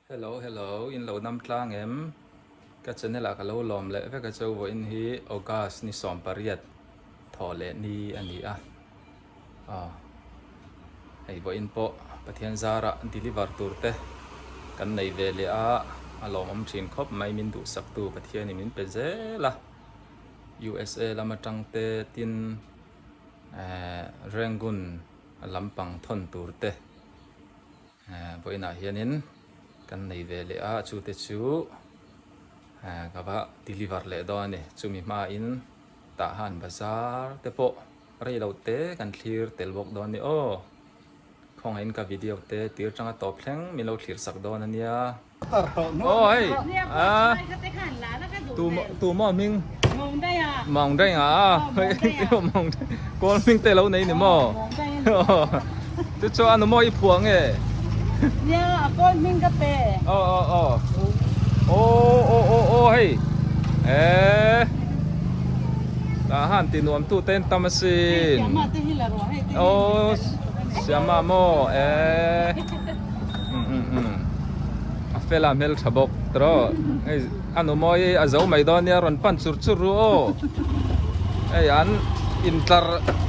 Hello hello in lo dam tlang em? Ka channel ah ka lo lawm leh vek a cheu vawiin hi August ni 18 thawh leh ni a ni a aw hei vawiin pawh Pathian zarah deliver tur te kan nei ve leh a a lawmawm thin khawp mai min duhsak tu Pathianin min pe zel a USA lam atang te tin eh Rangoon lampang thawn tur te. Vawiinah hianin kan nei ve leh a, chute chu ka va deliver leh dawn a ni. Chumi hmain Tahan bazar te pawh rei lo te kan thlir tel bawk dawn a ni aw. Khawngaihin ka video te tir tanga tawp thleng min lo thlir sak dawn a nia. Aw hei a tu tu maw hming Mawng daih a mawng kawl hming te lo nei ni maw chu chu a nu maw i phuah nge Nia a kawl hming ka pe aw aw aw aw aw aw aw hei e tah han ti nuam tu te an tam asin aw Siama maw e A fela hmel tha bawk tawh hei a nu mawi a zo mai dawn nia rawn pan chur chur ru aw hei an intlar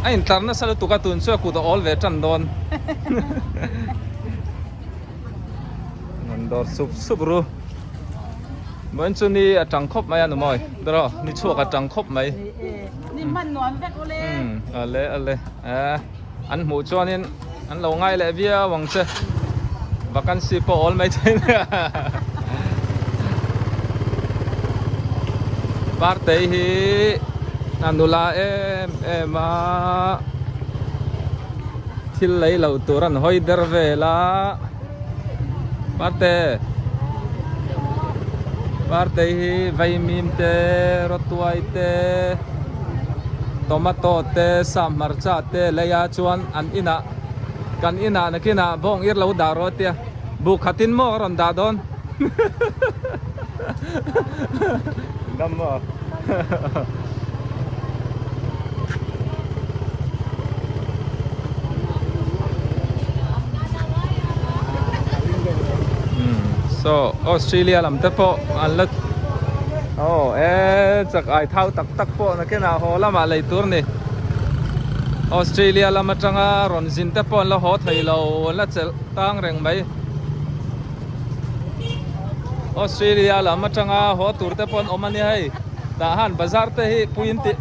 a intlar nasa lutuk a tun chu a kut a awl ve tan dawn rawn dawr sup sup ru vawiin chu ni a tang khawp mai a nu mawi tawh ni chhuak a tang khawp mai ale ale an hmuh chuanin an lo ngai leh viau ang che vacancy pawh awl mai thei nia partei hi a nula em em a thil lei loh tur an hawi der vel a parte partei hi vaimim te rawtuai te tomato te sap hmarcha te lei a chuan an inah kan inah nakinah bawng ir lo dah rawh tia buk khatin maw ka rawn dah dawn dam maw so Australia lam te pawh an la aw e chak ai thau tak tak pawh nakinah haw lamah lei tur ni Australia lam atanga rawn zin te pawh an la haw thei lo an la chelh tang reng mai Australia lam atanga haw tur te pawh an awm a nia hei tah han bazar te hi puiin tih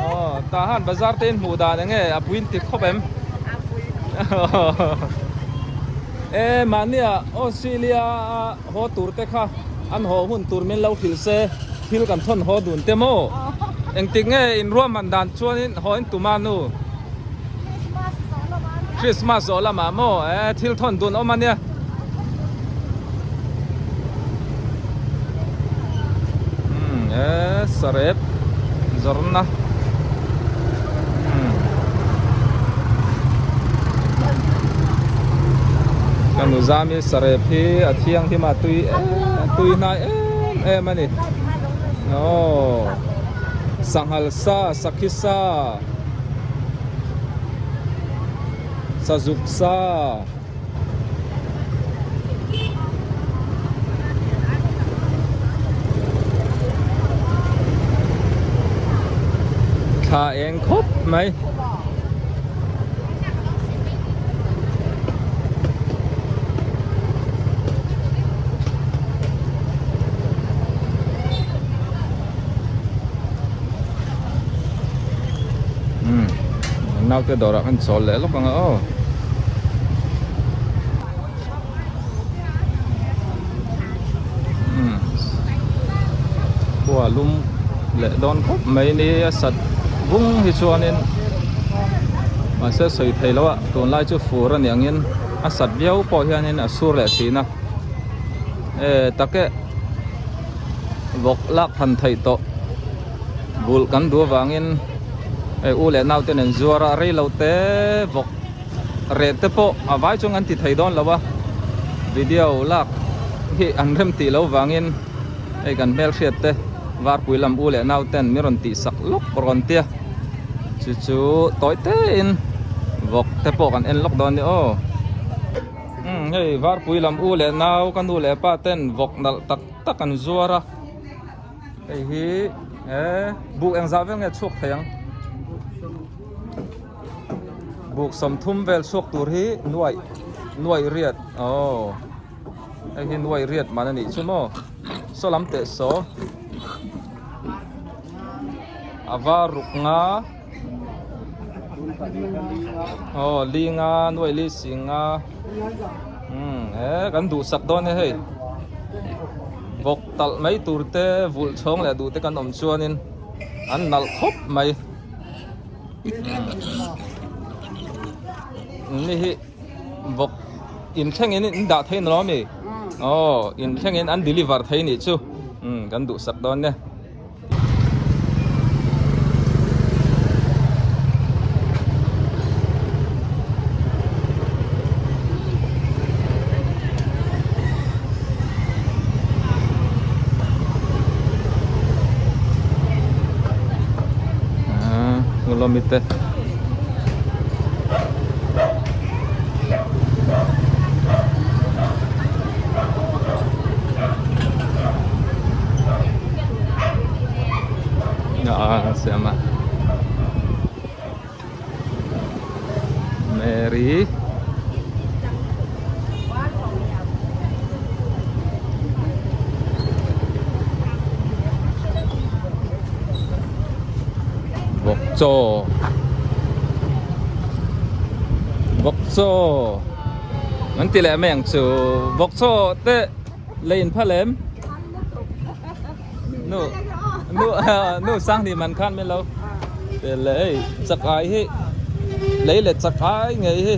aw tah han bazar te in hmuh dan enge a puiin ti khawp em e mahnia Australia a haw tur te kha an haw hun tur min lo hrilh se thil kan thawn haw dun te maw engtik nge in ruahman dan chuanin haw in tum a nu Christmas zawh lamah maw e thil thawn dun awm a nia. Umm e sarep zawrhna umm ka nu zami sarep hi a thianghlim a tui em tui hnai em em a ni aw sanghal sa sakhi sa. Sazuk sa. Thla eng khawp mai. Umm naute dawrah khan chawl leh lawk ang a aw. Umm khua lum leh dawn khawp mai ni a sat vung hi chuanin mahse sawi thei lo a tunlai chu fur a nih angin a sat viau pawh hianin a sur leh thin a e tak e. Vawk lak than theih tawh bulh kan duh avangin hei u leh naute nen zuar a rei lo te vawk reh te pawh a vai chuan kan ti thei dawn lo a video lak hi an rem tih loh vangin hei kan hmelhriat te varpui lam u leh nauten min rawn tih sak lawk rawn tia chu chu tawi te in vawk te pawh kan en lawk dawn a ni aw. Hei varpui lam u leh nau ka nu leh pa ten vawk nalh tak tak an zuar a hei hi eh buk engzah vel nge chhuak thei ang buk sawmthum vel chhuak tur hi nuaih nuaih riat aw hei hi nuaih riat man a nih chu maw saw lam teh saw a var ruk nga. Aw li nga nuaih li si nga umm he kan duhsak dawn e hei vawk talh mai tur te vulh chhawng leh duh te kan awm chuanin an nalh khawp mai umm ni hi vawk inthleng in in dah thei ni lo ami aw inthleng in an deliver thei nih chu umm kan duhsak dawn e. Ngulawmite a siam a Mary vawk chaw vawk chaw an ti leh mai ang chu vawk chaw te lei in phal em nu nu nu sang ni man khan min lo te leh hei chak ai hi lei leh chak ai ngei hi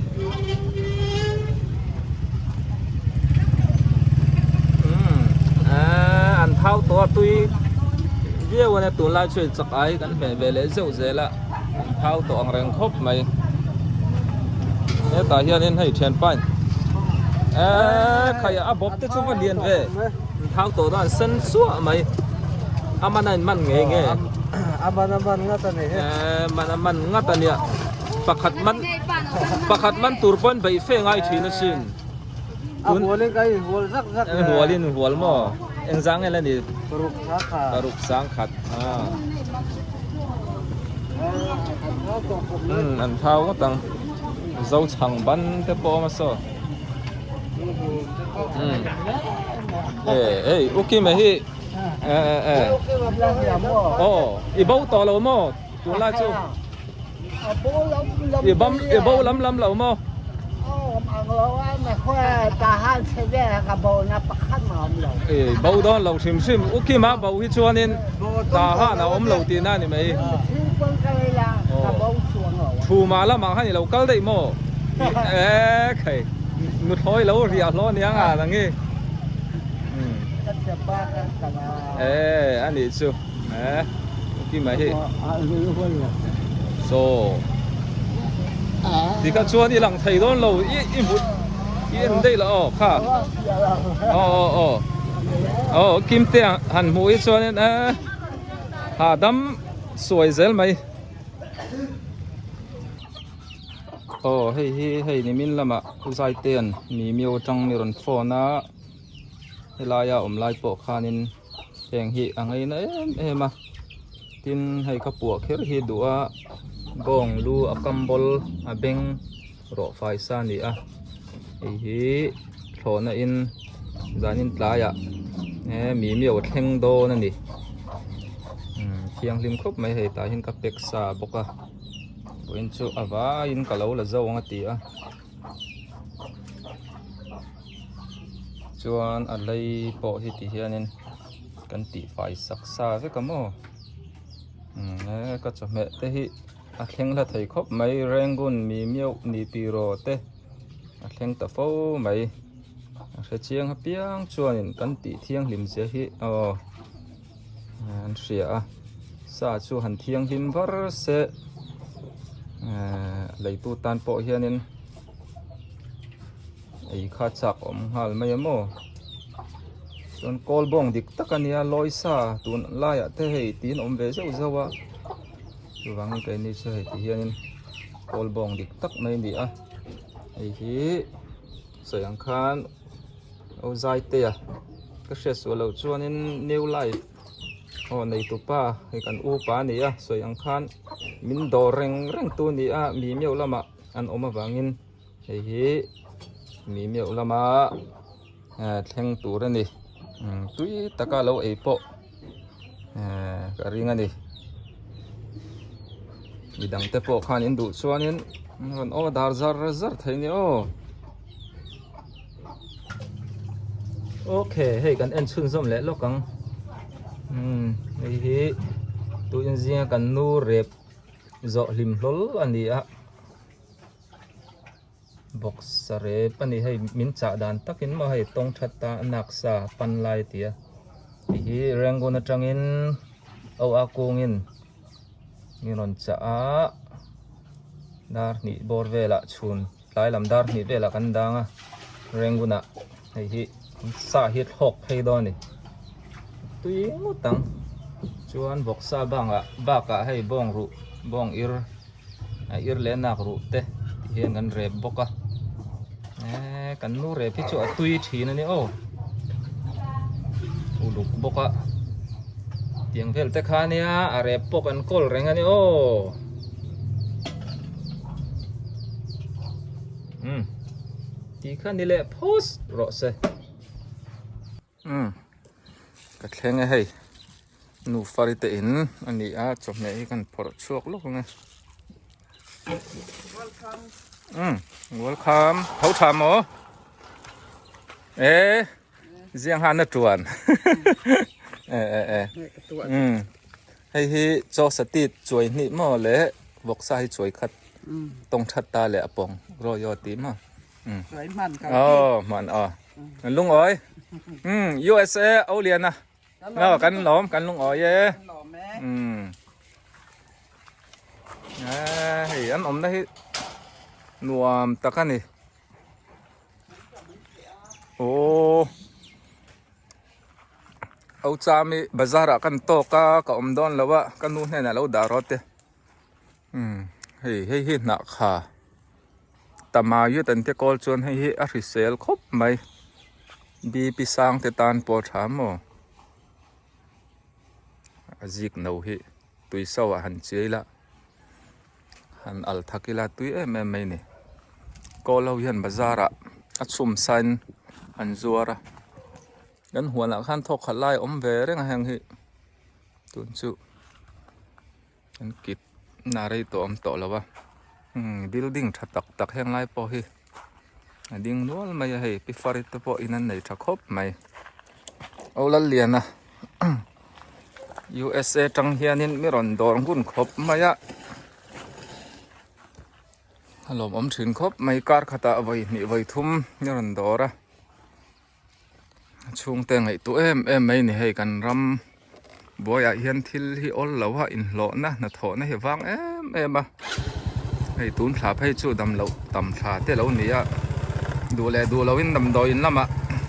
an thau tawh a tui viau a nia tunlai chu chak ai kan hmeh ve leh zeuh zel a an thau tawh ang reng khawp mai hetah hianin hei thianpa in eee khai a bawp te chu va lian ve an thau tawh dawn sen suah mai a man a in man ngei nge a man a man ngat a ni eee man a man ngat a nia pakhat man pakhat man tur pawn beih fe ngai thin asin a hualin ka inhual zak zak e hualin hual maw engzah nge la ni paruk sangkhat paruk sangkhat a um an thau ngawt ang zo chhang ban te pawh a awm a saw um e hei u kima hi e e e aw i bo tawh lo maw Tunlai chu i bam i bo lam lam lo maw? I bo dawn lo hrim hrim u Kima bo hi chuanin Tahan a awm lo tihna a ni mai. Thuma lamah khan i lo kal daih maw? E khai nuthlawi lo riah hlawh aniang a nang hi. E a nih chu. Eh, Kima hi. So. Ti kha chuan i lang thei dawn lo i i hmu i en daih la aw kha. Aw aw aw. Aw Kimte han hmuh hi chuanin eh hahdam suai zel mai. Aw hei hi hei nimin lamah Zaitean Mimio atang mi rawn phone a helaia awm lai pawh khanin. Heng hi a ngaina em em a tin hei ka puah kher hi duh a bawng lu a kam bawl a beng rawh fai sa a ni a hei hi thlawhna in zanin tlaiah e mimi a thleng dawn a ni umm thianghlim khawp mai hei tah hian ka pack sa bawk a vawiin chu a vaiin ka lo la zo ang a ti a. Chuan a lei pawh hi ti hianin kan tih fai sak sa vek a maw umm he ka chawhmeh te hi a thleng hla thei khawp mai Rangoon mi miauh ni tiraw te a thleng ta fo mai a hre chiang apiang chuanin kan tih thianghlim zia hi aw an hria a sa chu han thianghlim var se ehh leitu tan pawh hianin ei kha chak awm nghal mai a maw chuan kawl bawng dik tak a nia lawi sa tun laiah te hei tiin awm ve zeuh zeuh a chuvangin keini chu hei ti hianin kawl bawng dik tak mai a ni a hei hi. Sawi ang khan o Zaitea ka hriat suah loh chuanin new life aw neitupa hei kan upa a ni a sawi ang khan min dawr reng reng tu a ni a mi meuh lamah an awm avangin hei hi mi meuh lama eh thleng tur a ni tui taka lo ei pawh eh ka ring a ni midang te pawh khan in duh chuanin an rawn order zar zar thei a ni aw okay hei kan en chhunzawm leh lawk ang umm hei hi tuin zinga kan nu rep zawh hlim hlawl a ni a. Box a rep a ni hei min chah dan takin maw hei tawng that ta nak sa pan lai a ti a hei hi Rangoon atangin au a kungin min rawn chah a dar hnih bawr velah chhun tlai lam dar hnih velah kan dang a Rangoon ah hei hi sa hi a thlawk phei dawn a ni tui ngawt ang chuan vawksa bangah bakah hei bawng ruh bawng ir. a ir leh nak ruh te ti hian kan rep bawk a eee kan nu rep hi chu a tui thin a ni aw uluk bawk a tiang vel te kha nia a rep pawh kan kawl reng a ni aw umm ti kha ni leh phawt rawh se umm ka thleng e hei. Nu fari te in a ni a chawhmeh hi kan phawrh chhuak lawk ang e umm welcome tho tha maw e ziang han a tuan e e e umm hei hi chaw satit chuai hnih maw leh vawksa hi chuai khat tawng that ta leh a pawng rawi aw tih maw. Aw hman aw lungawi umm USA o lian a Aw kan lawm kan lungawi e umm hei an awmna hi nuam tak a ni aw au chami bazar ah kan tawk a ka awm dawn lo a ka nu hnenah lo dah rawt e umm hei hei hi hnah kha. Tamayut an te kawl chuan hei hi a hrisel khawp mai bp sang te tan pawh a tha maw a zik no hi tui so ah han chiai la han al thak ila tui em em mai a ni kawl ho hian bazar ah a chhum sain an zuar a kan huan ah khan thawk khat lai a awm ve reng a heng hi tun chu. An kit na rei tawh awm tawh lo a umm building tha tak tak heng lai pawh hi a ding nual mai a hei pi far te pawh in an nei tha khawp mai aw Lalliana USA tang hianin mi rawn dawr ngun khawp mai a a lawmawm thin khawp mai kar khatah vawi hnih vawi thum mi rawn dawr a. A chhungte ngaihtuah em em mai a ni hei kan ram buaiah hian thil hi awl lo a inhlawhna hnathawhna hi a vang em em a hei tun thla phei chu dam loh tam thla te lo ni a duh leh duh loin damdawiin lamah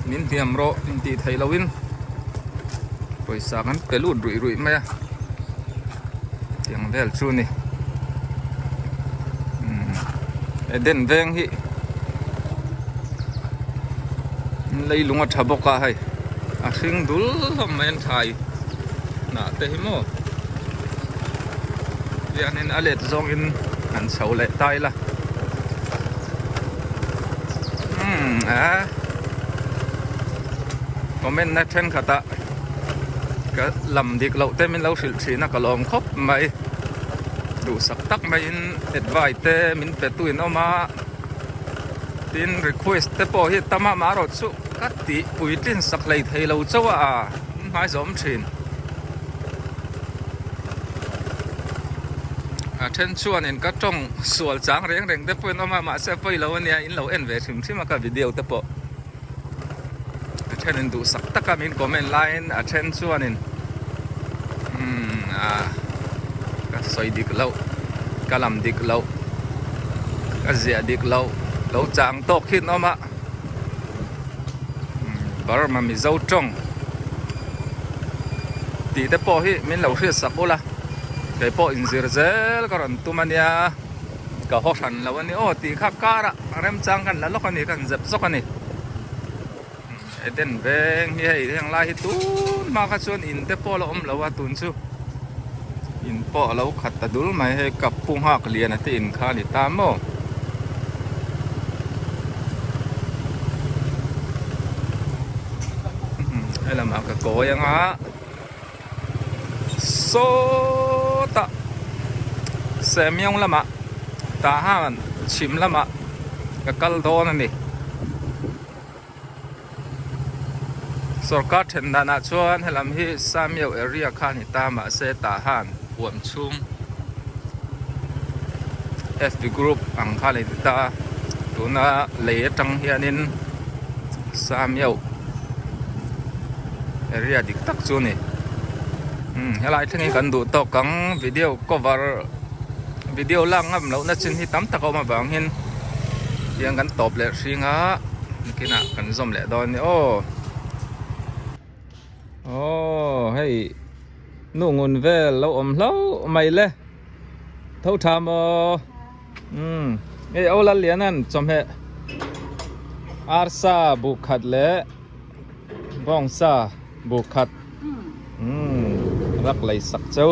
min hliam rawh intih theih loin pawisa kan pe lut ruih ruih mai a tiang vel chu a ni umm Eden veng hi leilung a tha bawk a hei a hring dul hlawm mai an thlai hnah te hi maw hianin a let zawngin an chho leh ta ila umm a comment na thenkhatah ka lam dik loh te min lo hrilh thin a ka lawm khawp mai duhsak tak maiin advice te min pe tu in awm a tin request te pawh hi tam a amaherawh chu ka tih puitlin sak hlei thei lo chauh a an hmai zawm thin a then chuanin ka tawng sual chang reng reng te pawh in awm a mahse pawi lo ania in lo en ve hrim hrim a ka video te pawh. A thenin duhsak taka min comment laiin a then chuanin umm ah ka sawi dik loh ka lam dik loh ka ziah dik loh lo chang tawk hi an awm a Burma Mizo tawng tih te pawh hi min lo hriatsak ula keipawh inzir zel ka rawn tum a nia. Ka haw hran lo a ni aw tih kha kar ah remchang kan la lawk a ni kan zep zawk a ni. Eden veng hi hei heng lai hi tun hma kha chuan in te pawh a la awm lo a tun chu in pawh a lo khat ta dul mai hei kap pu nghak lian a te in kha a ni ta maw. Helamah ka kawi anga sawtah Semiong lamah tah han chhim lamah ka kal dawn a ni. Sorkar then danah chuan helam hi Samiau area kha a ni ta mahse tah han huam chhung FB group ang kha a ni ta tuna lei atang hianin Samiau area dik tak chu a ni umm helai thleng hi kan duh tawk ang video cover video lak ngam lohna chin hi tam tak a awm avangin tiang kan tawp leh hring a nakinah kan zawm leh dawn a ni aw aw hei nu ngun vel lo awm hlauh mai le tho tha maw umm hei aw Lalliana'n chawhmeh arsa buk khat leh bawngsa buk khat umm rak lei sak cheu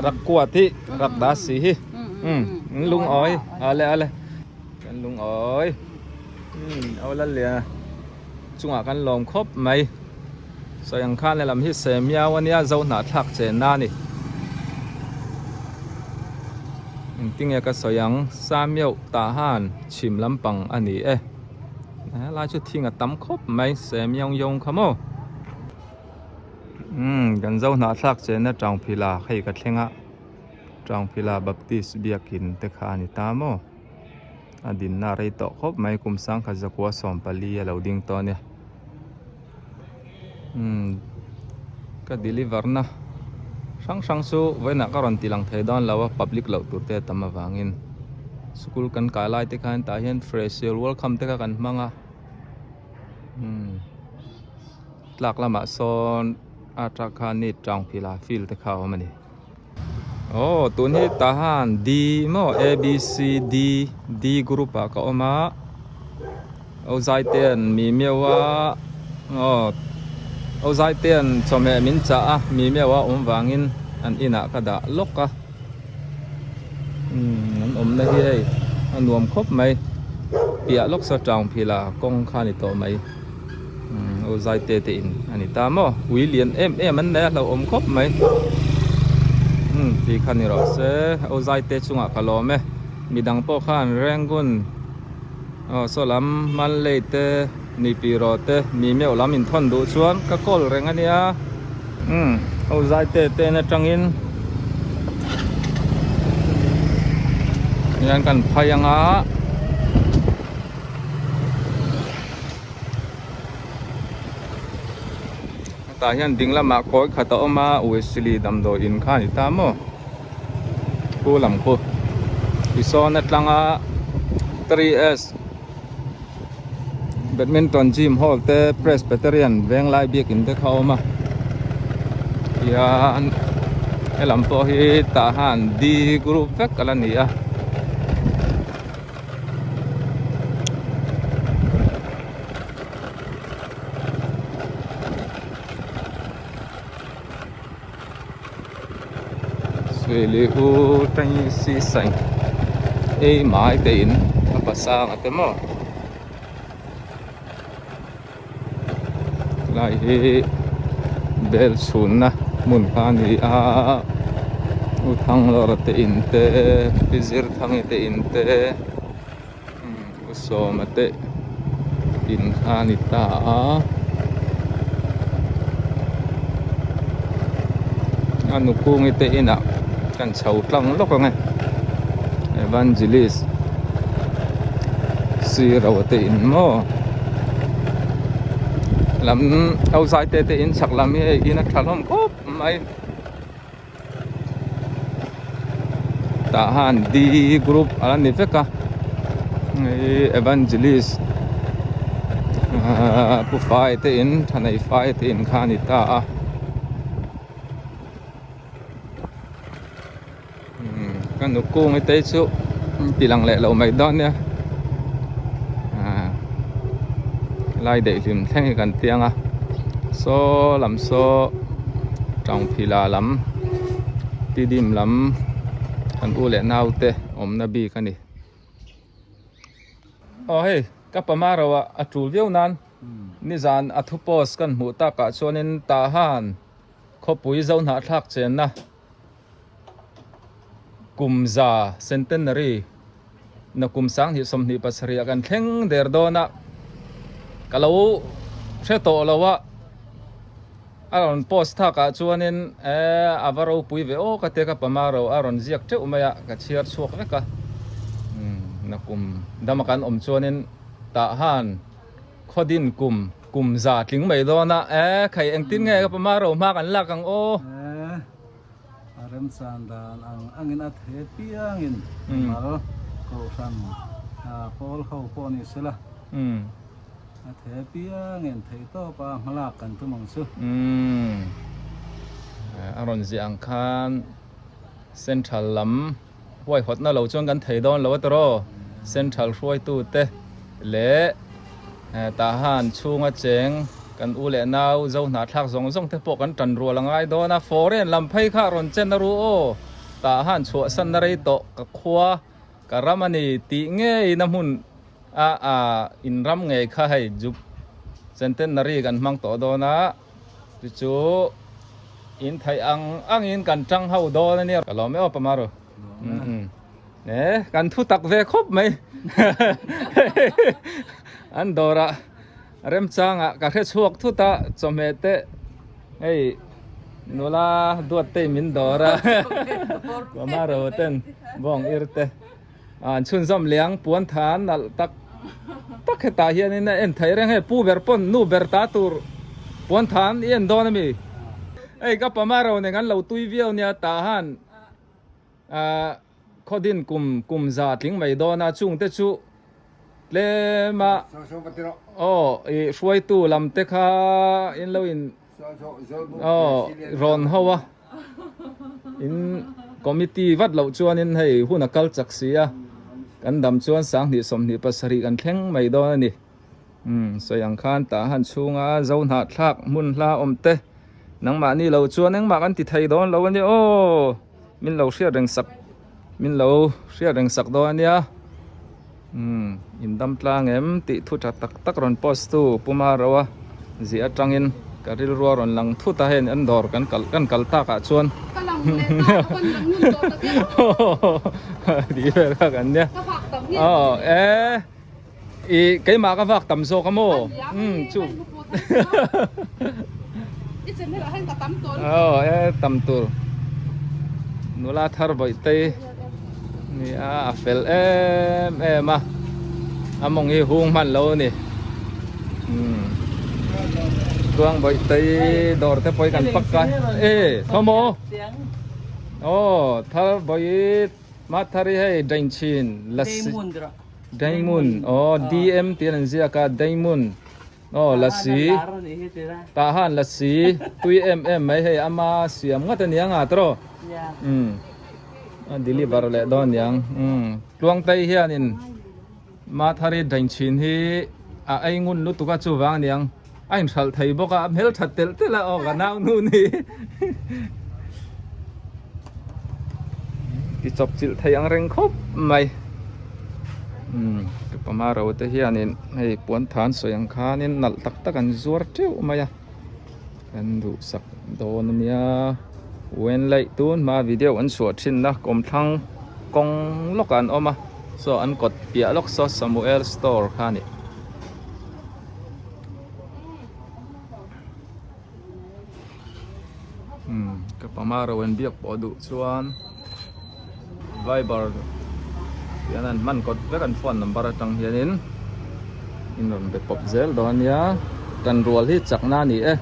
rak kuat hi rak dah si hi umm lungawi ale ale kan lungawi umm aw Lalliana chungah kan lawm khawp mai sawi ang khan helam hi semiau ania zo hnahthlak chenna a ni engtinge ka sawi ang samiau tah han chhim lampang a ni e. Helai chu thing a tam khawp mai semiang yawng kha maw umm kan zo hnahthlak chenna Tangphila hei ka thleng a Tangphila Baptist biakin te kha a ni ta maw a dinna a rei tawh khawp mai kum sangkhat zakua 14 a lo ding tawh a nia umm ka deliver na hrang hrang chu vawiinah ka rawn ti lang thei dawn lo a public loh tur te a tam avangin school kan kai lai te khan tah hian fresher welcome te kha kan hmang a umm tlak lamah sawn a tak khan ni tang phila field te kha a awm a ni aw tun hi tah han D maw A B C D D group ah ka awm a aw zai te an mi miau a aw aw zai te an chawhmeh min chah a mi miau a awm vangin an inah ka dah lawk a umm an awmna hi hei a nuam khawp mai piah lawk saw tang phila kawng kha a ni tawh mai umm aw zai te te in a ni ta maw ui lian em em an nei a hlauhawm khawp mai umm tih kha ni rawh se aw zai te chungah ka lawm e midang pawh khan Rangoon aw saw lam Manley te Nuipui rawh te mi meuh lam inthawn duh chuan ka call reng a nia umm aw zai te te in atangin hian kan phai anga tah hian ding lamah kawi khat a awm a Wesley damdawi in kha a ni ta maw khu lam khu tisawn atlanga 3s Badminton gym hall te Presbyterian venglai biakin te kha a awm a tihian helam pawh hi tah han D group vek a la ni a. Suili u Chinese sign ei mai te in a pasang a te maw lai hi bel chhunna hmun kha a ni a u Thanglawra te in te Pi Zirthangi te in te u Sawma te in kha a ni ta a a nukungi te inah kan chho tlang lawk ang e Evangelist siro te in maw lam hausa te te in chhak lam hi hei in a tha hlawm khawp mai. Tah han D group a la ni vek a hei evangelist ahh pu fai te in thanei fai te in kha a ni ta a umm ka nukung te chu Ti lang leh lo mai dawn nia ah lai daih hlim thleng hi kan tiang a saw lam saw tangphila lam tidim lam kan u leh nau te awmna bik a ni aw hei ka pama ro ah a tul viau nan nizan a thu post kan hmuh takah chuanin tah han khawpui zo hnahthlak chenna. Kum za centenary na kum 20 27 ah kan thleng der dawn a, ka lo hre tawh lo a, a rawn post thak ah chuanin eh a va ropui ve aw ka tia ka pama ro a rawn ziak teuh mai a, ka chhiar chhuak vek a, umm na kum dama kan awm chuanin tah han. Khawdin kum kum za tling mai dawn a, e khai engtin nge ka pama ro hma kan lak ang aw. E, a remchan dan ang angin a the piangin mal kohhran pawl ho pawh ni sela, a the piangin theihtawp a hmalak kan tum ang chu. A rawn ziah ang khan Central lam huaihawtna lo chuan kan thei dawn lo a tawrh aw. Central hruaitute leh Tahan chhunga cheng kan u leh nau zo hnahthlak zawng zawng te pawh kan tan rual a ngai dawn a. Foreign lam phei kha rawn chen a ru aw. Tahan chhuahsanna rei tawh ka khua ka ram a ni tih ngeina hmun a a inram ngei kha hei jup centenary kan hmang tawh dawn a. Chu chu in theih ang angin kan tang ho dawn a nia. Ka lawm e aw Pamaru. E kan thu tak ve khawp mai. An dawrah remchangah ka hre chhuak thut a chawhmeh te hei nula duat te min dawr a. Pamaru ten bawng ir te an chhunzawm liang puan than nalh tak. Tak hetah hianin a en theih reng hei pu ber pawn nu ber ta tur puan than i en dawn ami hei ka pama ro nen kan lo tui viau nia tah han ah khawdin kum kum za tling mai dawn a chung te chu tlem a aw ih hruaitu lam te kha in lo in aw rawn ho a in committee vat loh chuanin hei hun a kal chak si a kan dam chuan 2027 kan thleng mai dawn a ni umm sawi ang khan tah han chhunga zo hnahthlak hmun hla awm te nangmahni lo chuan engmah kan ti thei dawn lo a ni aw min lo hriat reng sak min lo hriat reng sak dawn a nia umm in dam tlang em tih thu tha tak tak rawn post tu Puma Roa ziah atangin ka rilru a rawn lang thut a hei an dawr kan kal kan kal tak ah chuan Ka lang leh ta ka van lang nun tawh tak em tih vel kha kan nia Ka vak tam nge aw e i keimah ka vak tam zawk a maw umm chu I channel ah hian ka tam tawh aw e tam tur nula thar bawih te nia a fel em em a a mawng hi hung hman lo a ni umm tluang bawih te dawr te pawh hi kan pak a e thawmhaw aw thar bawih Mathari hei Dainchhin Lasi Daimund aw DM tih an inziak a Daimund aw Lasi tah han Lasi tui em em mai hei ama siam ngawt a nia nga tawh umm a deliver leh dawn aniang umm Tluangtei hianin Mathari Dainchhin hi a ei ngun lutuk a chuvang aniang a inhralh thei bawk a a hmeltha telh telh a aw ka nau nu ni ti chawp chilh thei ang reng khawp mai umm ka pama ro te hianin hei puan than sawi ang khanin nalh tak tak an zuar teuh mai a kan duhsak dawn ania wen laih tun hma video an chhuah thin na kawmthlang kawng lawkah an awm a saw an kawt piah lawk saw Samuel store kha a ni. Umm ka pama ro an biak pawh duh chuan Viber hian an hman kawt vek an phone number atang hianin in rawn be pawp zel dawn ania tan rual hi chakna a ni e.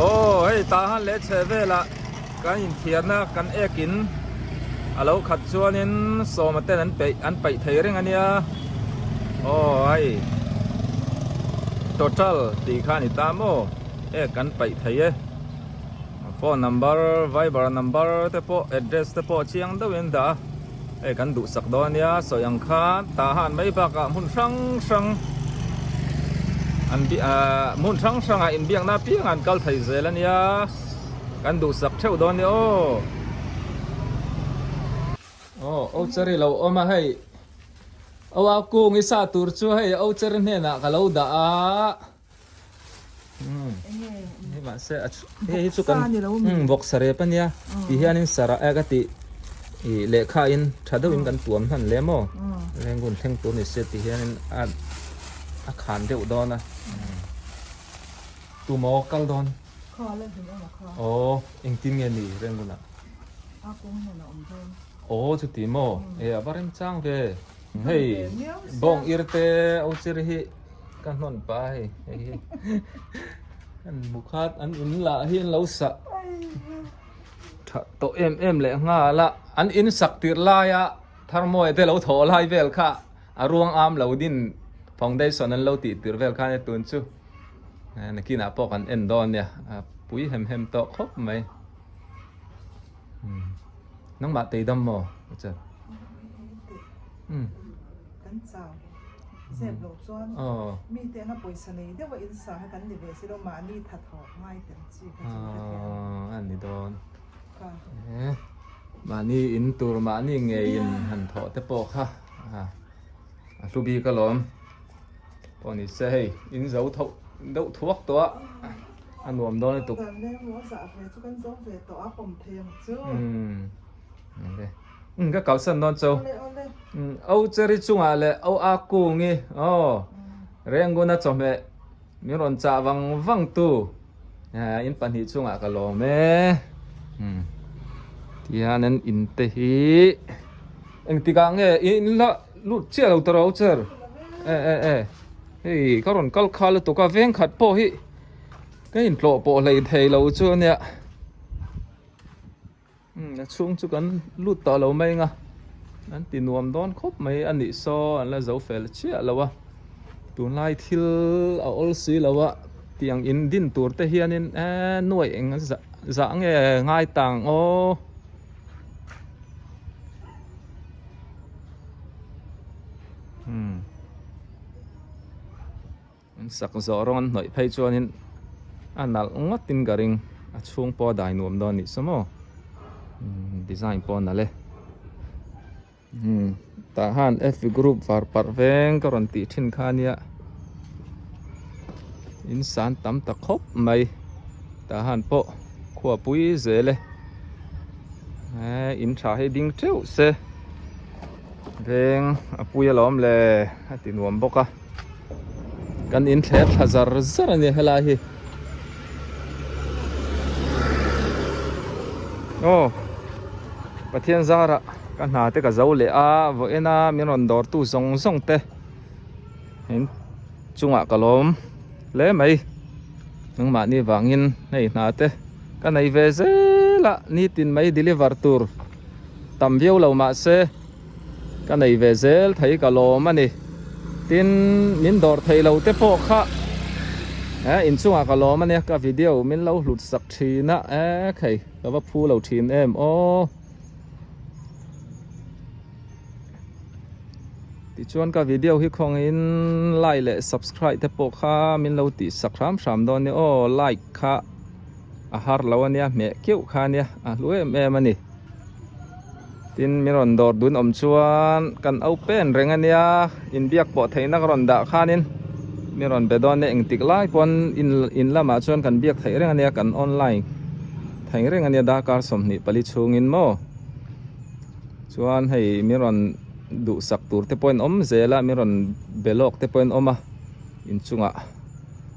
Aw hei tah han leh chheh velah kan inthiarna kan ek in a lo khat chuanin sawma ten an peih an paih thei reng ania aw hei total tih kha a ni ta maw ek kan paih thei e phone number viber number te pawh address te pawh chiang deuhin dah a. Hei kan duhsak dawn ania sawi ang khan tah han mai bakah hmun hrang hrang an ahh hmun hrang hrangah inbiakna apiang an kal thei zel ania kan duhsak theuh dawn ania aw. Aw Ocheri lo awm a hei aw a kung i sa tur chu hei Ocheri hnenah ka lo dah a. Hei mahse a hei hi chu kan vawksa rep ania ti hianin sarah e ka tih ih lehkha in tha deuhin kan tuam hman le maw rengun thleng tur ni se ti hianin a a khan deuh dawn a tumaw kal dawn aw engtin nge ni rengunah aw chuti maw e a va remchang ve hei bawng ir te ochir hi. Ka hnawn pa hei hei hi an mu khat an in lah hi an lo sah tha tawh em em leh nghal a an in sak tirh laia tharmawi te lo thawh lai vel kha a ruang am lo din foundation an lo tih tirh vel kha ania tun chu nakinah pawh kan en dawn nia a pui hem hem tawh khawp mai nangmah teidam maw ka chan Kan chau zep lo chuan mite anga pawisa nei deuh a insa kha kan ni ve si lo mahni tha thawh ngai tel chi kha chu ka hria. A ni dawn. Mahni in tur mahni ngeiin han thawh te pawh kha a hlu bik alawm. Pawh ni se hei in zo tho deuh thuak tawh a a nuam dawn lutuk. Dan leng maw zah ve chu kan zo ve tawh a pawm thei ang chu. Umm ka kalsan dawn cho. Umm O cherry chungah leh O a kungi aw Renguna chawhmeh min rawn chah vang vang tu in pahnih chungah ka lawm e. Umm tihian an in te hi engtikah nge in la lut chiah lo tawh ro cher e e e hei ka rawn kal khal lutuk a veng khat pawh hi ka intlawh pawh hlei thei lo chu ania. A chhung chu kan lut tawh lo mai anga an ti nuam dawn khawp mai a nih saw an la zo fel chiah lo a tunlai thil a awl si lo a tiang in din tur te hianin eee nuaih eng zah zah nge ngai tang aw. An sak zawh rawng an hnawih phei chuanin a nalh ngawtin ka ring a chhung pawh a dai nuam dawn anih saw maw design pawh a nalh e tah khan F group var parh veng ka rawn tih thin kha ania in san tam ta khawp mai tah khan pawh khua pui zel e in tha hi ding teuh se veng a pui alawm le a ti nuam bawk a. Kan in thler thla zar zar a ni helai hi. Aw Pathian zara ka hna te ka zo leh a vawiin a min rawn dawr tu zawng zawng te in chungah ka lawm hle mai nangmahni vangin hei hna te ka nei ve zel a nitin mai deliver tur tam viau lo mahse. Ka nei ve zel thei ka lawm a ni. Tin, min dawr thei lo te pawh kha eh inchungah ka lawm a nia, ka video min lo hlut sak thin a, eh khei ka va phu lo thin em aw. Tichuan ka video hi khawngin like leh subscribe te pawh kha min lo tih sak hram hram dawn nia aw, like kha a har lo a nia, hmeh keuh kha a nia, a hlu em em a ni. Tin min rawn dawr dun awm chuan kan open reng a nia inbiak pawh theihna ka rawn dah khanin min rawn be dawn nia engtik lai pawn in lamah chuan kan biak theih reng a nia kan online theih reng a nia darkar 24 chhungin maw chuan hei min rawn duhsak tur te pawhin awm zel a min rawn be lawk te pawhin awm a inchungah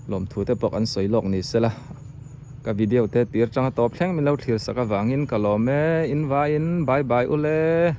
lawmthu te pawh kan sawi lawk ni sela. Ka video te tir tanga tawp thleng min lo thlir sak avangin ka lawm e, in vaiin bye bye ule.